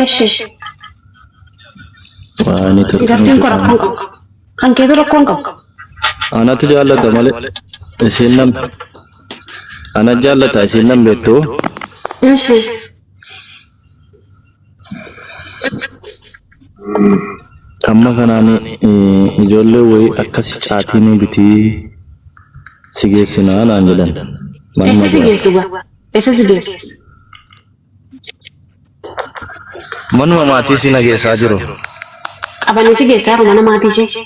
Eshi. Waa network Jaartiin koo rakkoon qabu. Kan keetu rakkoon qabu. Anatu jaallata malee isiin nam ana jaallata isiin nam beektu. Eshi. Amma kanaan ijoollee wayii akkasi caatii nu bitii si geessinaa naan jedhan. Eessa si geessu gaa? Eessa si geessu? Manuma maatii si nageessaa jiru. Qabanii si geessaa jiru mana maatii ishee.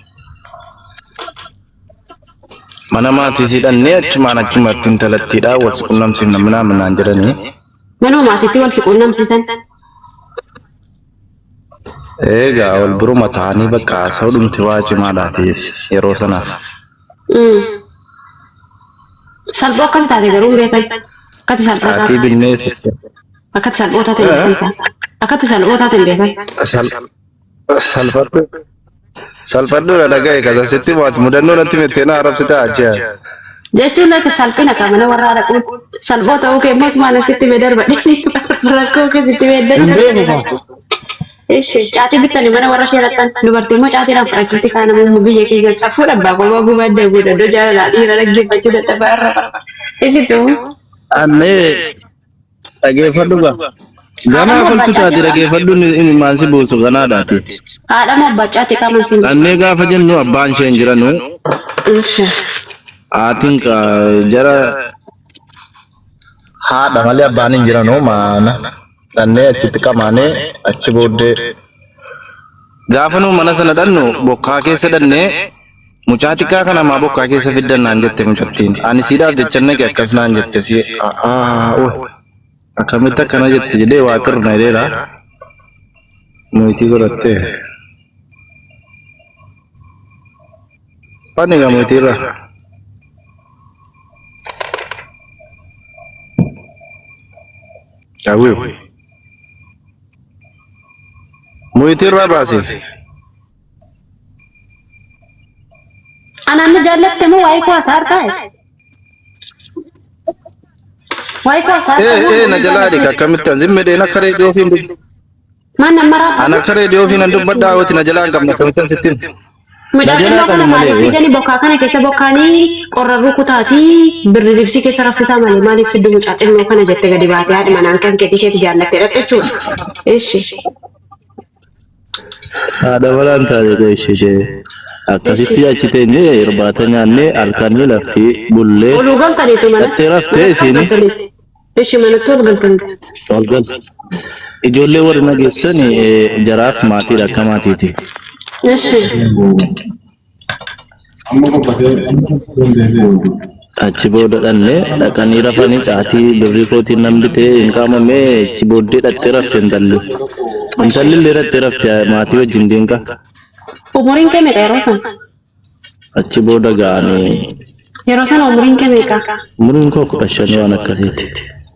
Mana maatii si dhannee achumaan achumatti intalattiidhaa wal si qunnamsiifna minaa minaan jedhanii. Manuma maatiitti wal si qunnamsiisan. Eegaa wal biruma ta'anii bakka haasa'uu dhumti waa cimaadhaati yeroo sanaaf. Salphoo akkam taate garuu hin beekan. Akkatti salphoo Caatii taate. binnee Akkatti salphoo taate hin beekan isaan. Akkatti salphoo taate hin beekan. Salphadhu. Salphadhu na dhagaye kasan sitti maati mudannoo natti mettee na arrabsita achi. Jechuun akka salphina qaba mana warraa dhaquun salphoo ta'uu kee immoo sumaan sitti mee darba rakkoo kee sitti mee Hin darba. beeku kaa. Ishi caatii bittanii mana warra ishee dhaqxan dubartii immoo caatiidhaan fudhachuutti kaan ammoo biyya kee keessa fuudha abbaa kophaa gubaa deemuu danda'u jaalalaa dhiira dhaggeeffachuu dadhabaa irra. Ishitu Annee dhageeffadhu gaa. Ganaa haadha moo abbaa kolfi taate caatii dhageeffadhu inni imimmaan si buusu ganaadhaati. haadha moo abbaa caatii qaaman siin jedhu. Annee gaafa jennu abbaan ishee hin jiranu Ishi haatiin jara haadha malee abbaan hin jiranu maana dhannee achitti qamaanee achi booddee gaafa nu mana sana dhannu bokkaa keessa dhannee mucaa xiqqaa kana maa bokkaa keessa fiddan naan jette mucattiin ani siidhaaf jechan naqe akkas naan jette si akkamitti akkana jette jedhee waaqirra na jedheera mo'itii godhattee Fanni egaa mo'itii irraa. Hawwiu. Mo'itii irraa baasi. Anaan na jaallatte moo waa'ee koo haasa'aa ta'e? Waa'ee koo haasa'aa Ee ta'e moo ee na na jalaa jaallatte? dhika akkamitti an zimmedheen akka reediyoo fi hin dubbi. Maan nama raafata? An akka reediyoo fi nan dubbadhaa hawwati na jalaa hin qabne akkamittan sitti hima. Na Mucaa jalaa xinnoo qabi kana malee. maaliif fidani bokkaa kana keessa bokkaanii qorra rukutaatii birri libsii keessa raffisaa malee maaliif fiddu mucaa xinnoo kana jette gadi baatee haadhi manaan kan keetii isheetti jaallattee dhaqxe jechuudha. Ishi. Haadha manaan taate koo ishee jee. Akkasitti achi teenyee irbaata nyaannee halkanii lafti bullee Oluu galtaniitu mana. dhattee raftee Manatti ol isiin galtaniitu. Ishi manatti ol galtaniitu. ol gal. Ijoollee warri nageessan jaraaf maatiidha akka maatiiti. Ishi. Achi booda dhannee dhaqanii rafanii caatii birrii kootiin nan bitee hin qaamamee achi booddee dhattee rafte intalli. Intalli illee dhattee rafte maatii wajjin diinqa. Umuriin kee meeqa yeroo san? Achi booda ga'anii Yeroo sana umuriin kee meeqa? umuriin koo 15 waan akkasiiti.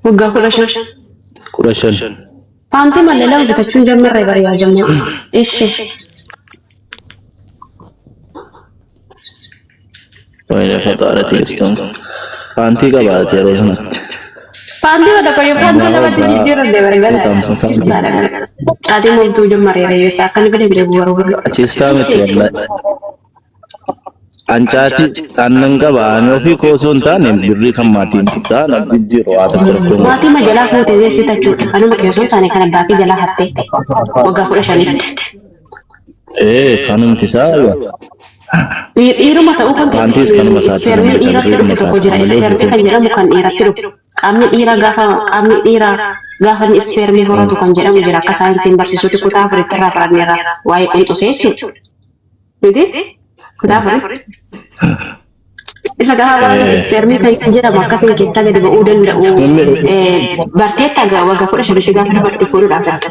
Waggaa 15. 15. Paantii malee lama bitachuun jammarree bari'aa jammaa. Ishi. Wayne faxaarati geessuun. Paantii qabaate yeroo sanatti. Paantii tokko yoo paantii Abbaa lamatti waggaa jijjiirranne bargala. kudhan Caatii moomtuu jammareera yoo isaa akkana bile bile bu'uura bu'uura. Achiistaa miti wallahi. An caatii aannan qaba. Ani ofii koo osoo hin taane birrii kan maatiin fudhaa na jijjiiru waa tokko tokko. Maatii ma jalaa fuute geessita jechuudha. Kanuma kee osoo hin taane kan abbaa kee jalaa hattee waggaa 15tti. Ee kanumti isaa Dhiiruma ta'uu kan Paantiis kanuma isaati ispeermiin kan dhiiratti bitan, dhufe tokko jira. malee Ispeermii kan jedhamu kan dhiiratti dhufu. Qaamni dhiiraa gaafa qaamni dhiiraa gaafa inni ispeermii horatu kan jedhamu jira. Akka saayinsiin barsiisutti kutaa afuritti irraa baranneerra waa'ee qunxusee jechuudha. Miti? Kutaa afuritti. Isa gaafa barannu ispeermii kan jedhamu akkasiin keessaa gadi ba'uu danda'u. Barteetta waggaa 15tti gaafa dubartii fuudhuudhaaf dhaqxu.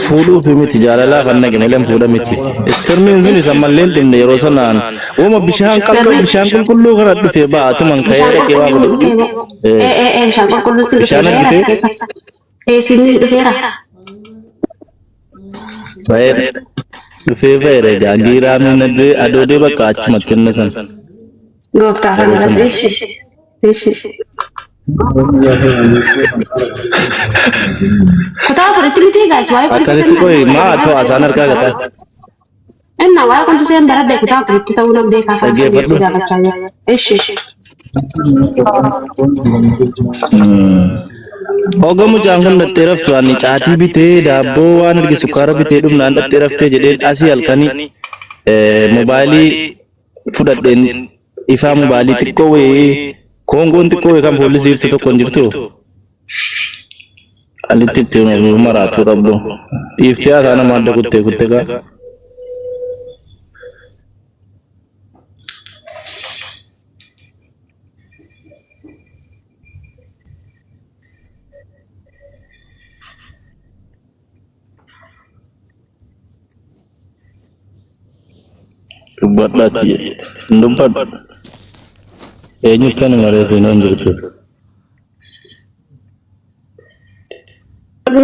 Fuudhuufi miti jaalalaaf an dhaqe malee fuudha miti. Ispermiin sun isa mallee hin dhumne yeroo sanaan uuma bishaan qal'oo bishaan qulqulluu kana dhufee baatuman ka'ee Bishaan dhaqee waa qulqulluu godhe. dhufee ee ee ee bishaan qulqulluu sin Bishaan dhufee argitee? keessa. Ee sinni dhufeera. Ba'ee dhufee ba'eera egaa giiraa miina du'e adoodee bakka achumatti inni san. Gooftaa Yeroo kana sana. ishi ishi. Kutaa afuritti miti guys waa'ee qunxuseen Akkasitti qoyi maa ta'u asaan harkaa gataa. Inna waa'ee qunxuseen baradhe kutaa afuritti ta'uu nan beekaa afaan sanii si Dhaggeeffadhu. gaafachaa jira. Ishi. Oga mucaan kun dhattee raftu ani caatii bitee daabboo waan arge sukkaara bitee dhumnaan dhattee raftee jedheen asii halkanii mobaayilii fudhadheen ifaa mobaayilii xiqqoo wayii koongoon xiqqoo wayii kan poolisii ibsu tokko hin jirtu. Alitti ittiin maraatu dhabdu. Dhiiftee haasaa nama adda kuttee kuttee gaa. Dubbadhaatti jetti. Hin dubbadhu. Eenyutti ani malee seenaa hin jirtu.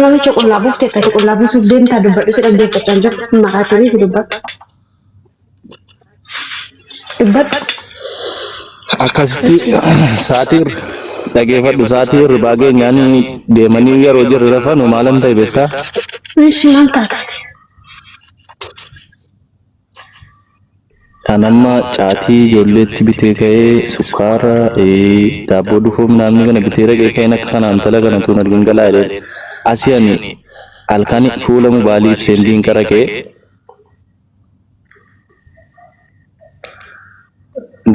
Namicha qullaa buuftee akkati qullaa buusuuf deemtaa dubbadhu si dhaggeeffachaa hin jiru. Maraatanii fi dubbadhu. Dubbadhu. Akkasitti sa'aatii dhageeffadhu sa'aatii hirribaa geenyaan deemanii yeroo jirri rafanu maalan ta'e beektaa? Ishi maal taate? An amma caatii ijoolleetti bitee ka'ee sukkaara daabboo dufoo namni kana bitee dhaqee ka'een akka kanaan intala kana tuun argin galaa jedheen. Asii ani halkan fuula mobaalii ibseen diinqa dhaqee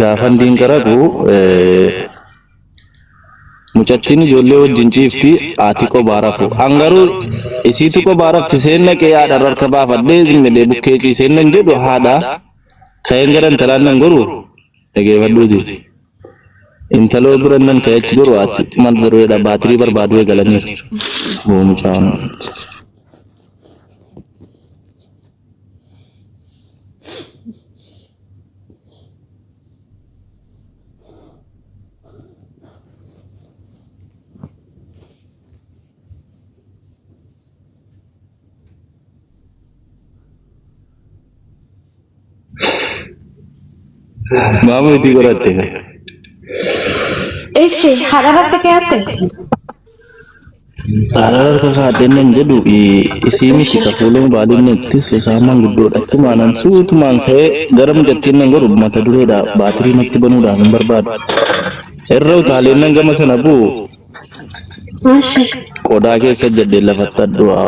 gaafan diinqa dhaqu mucattiin ijoollee wajjin ciifti haati qobaa rafu. An garuu isiitu qobaa rafti seen dhaqee haadha irra harka baafadhee zimmilee bukkee ciiseen nan jedhu haadha ka'een gara intalaan nan goru dhageeffadhuuti. Intaloo bira nan ka'ee achi goru haati maal daruudha baatirii barbaaduu eegalaniiru. Boo mucaan. Maamu itti godhatte. Ishi haadha irratti ka'atte. Haadha harka kaadheen nan jedhu isii miti ka fuula mobaaliin ittis isaan manguddoodha. Achumaan an suutumaan ka'ee gara mucattiin nan godhu mata dureedha baatirii natti banuudhaan hin barbaadu. Irra utaaleen nan gama sana bu'u Ishi. qodaa keessa jedhee lafatti addu'a.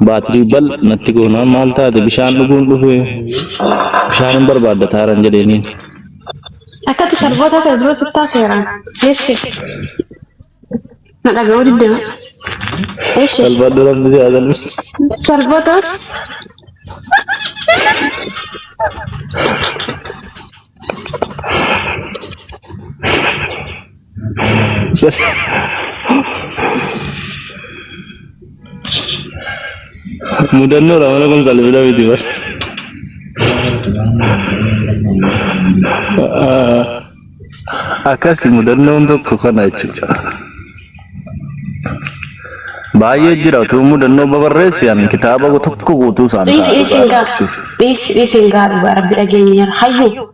Baatirii bal natti goonaan maal taate bishaan dhuguun dhufe bishaan hin barbaadda taaran jedheeniin. Akkatti sarboota ta'e dura sittaa seeraan. Ishi. Na dhaga'uu diddema. Ishi. Salphadhu rabbi si haa salphisu. Sarboota. Mudannoodha mana kun salphina miti bara. Akkasi mudannoon tokko kana jechuudha. Baay'ee jira utuu mudannoo babarreessi ani kitaaba tokko guutuu isaan Dhiisi ta'a dhiisi dhugaa hin gaadhu. dubbachuuf. Dhiisi dhiisi hin gaadhu dhugaa rabbi dhageenyeera. Hayyuu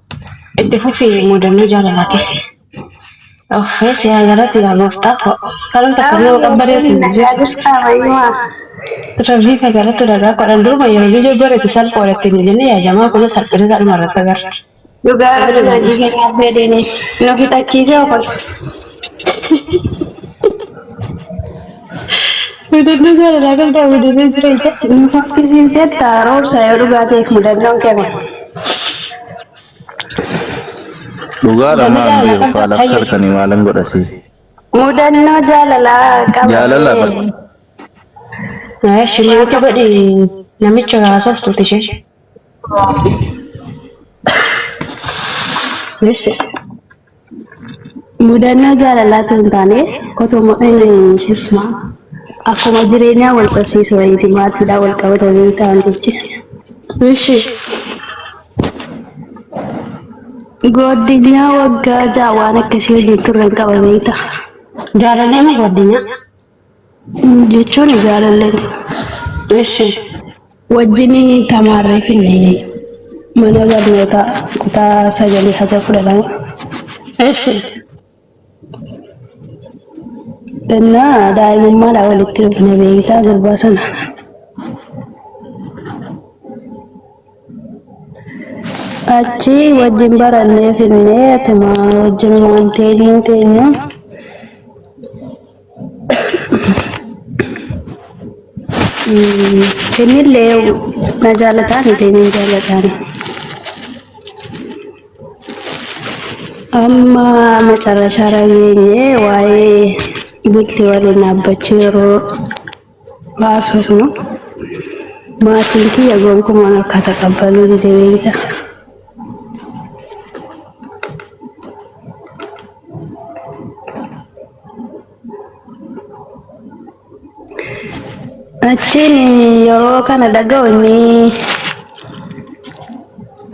itti fufii mudannoo jaalalaa kee. Uffee si haa galatu yaa gooftaa koo. Kanum takka nama qabbaneessu Nagaa jirtaa wayyumaa. Rabbii fa galatu dhagaa kodhan duruma yeroo ijoo ijoolleetti salphoodha ittiin hin jenne yaa jamaa kun salphina isaa dhuma irratti agarra. Dhugaa rabbi hojii keenyaaf fedhini. Nu fixachiisee ofal. Mudannoo jaalalaa qabdaa mudannoo jireenya. Nu fakkisiisteetta roobsa yoo dhugaa ta'eef mudannoon kee kun. Dhugaadha Mudannoo maan jaalalaa beeku qabdaa haala hayyuu. harkanii maalan godhasi. Mudannoo jaalalaa Jaalala qabamee bara. Eeshi namicha godhi namicha haasoftuuti ishee. Eeshi. Mudannoo jaalalaatu hin taane otuma isuma akkuma jireenyaa wal qabsiisu wayiiti maatiidhaan wal qabatanii ta'an jechi. Eeshi. Goddinyaa waggaa ja'a waan akkasii wajjin turre hin qaba beektaa. Jaalallee moo guddinyaa? Jechuun jaalalleen Eeshi. wajjin tamaarree finne mana barnootaa kutaa 9 haga 12. Eeshi. Innaa daa'imummaadhaan walitti dhufne beektaa gurbaa sana. Achi wajjin barannee finnee atuma wajjinumaan teenyuu teenyu. Innillee na jaalataan ittiin jaalataan. Amma macarrashaarra geenye waa'ee bultii waliin dhaabbachuu yeroo haasofnu maatiin kiyya gonkumaan akka taqabbaluu dide beekta. Achiin yeroo kana dhaga'u inni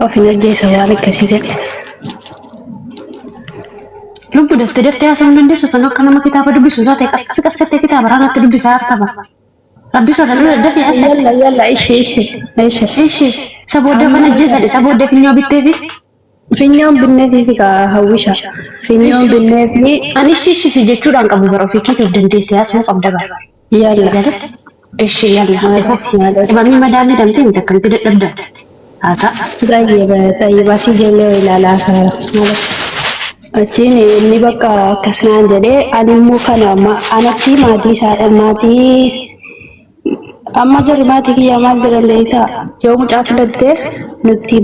of hin ajjeesa waan akkasii jedhe. Lubbu daftee daftee haasa'uu hin dandeessu tan akka nama kitaaba dubbisu taate qas qas jettee kitaaba irraa dubbisaa hartaba. Rabbi sodaadhu daddafii haasa'e. Yalla yalla ishi ishi ishi. Ishi isa booddee kana ajjeesadhe isa booddee finyoo bitteefi. Finyoon binneefi ka hawwisha. Finyoon binneefi Ani ishi ishi si jechuudhaan qabu bara ofii keetiif dandeessee haasa'uu qabda bara. yalla. Ishi yalla dhibamii madaamii damtee miti akkamitti dadhabdaati. Haasa'a. Xayyiba xayyiba si ijoollee ilaalaa saara. Achiin inni bakka akkas naan jedhee ani immoo kana anatti maatii isaa maatii amma jarri maatii kiyyaa maal jedhan beektaa yoo mucaa filattee nutti